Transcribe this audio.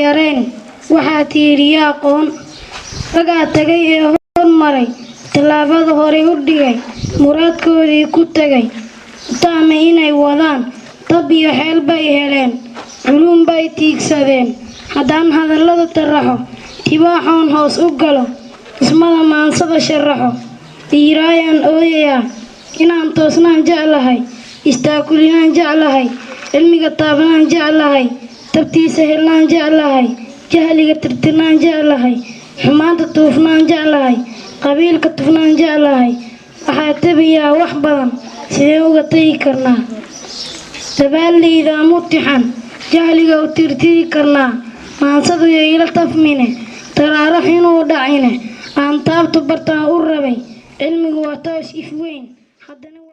yarayn waxaa tiiriya aqoon. Ragaa tagay ee hormaray, tallaabada horay u dhigay, muraadkoodii ku tagay, taama inay wadaan. Tab iyo xeel bay heleen, culuum bay tiigsadeen. Haddaan hadallada taraxo, tibaaxoon hoos u galo, dhismada maansada sharaxo, dhiiraayaan ooyayaa. Inaan toosnaan jeclahay, istaakulinaan jeclahay, cilmiga taabnaan jeclahay, tabtiisa helnaan jeclahay, jahliga tirtirnaan jeclahay, xumaanta tuufnaan jeclahay, qabiilka tufnaan jeclahay. Waxaa tabiyaa wax badan, sidee uga tegi karnaa? Dabaaleyda mutixan jahliga u tirtiri karnaa. Maansadu ila tafmine, taraarax inuu dhacine, aan taabto bartaan u rabay. Cilmigu waa toos if weyn, haddana.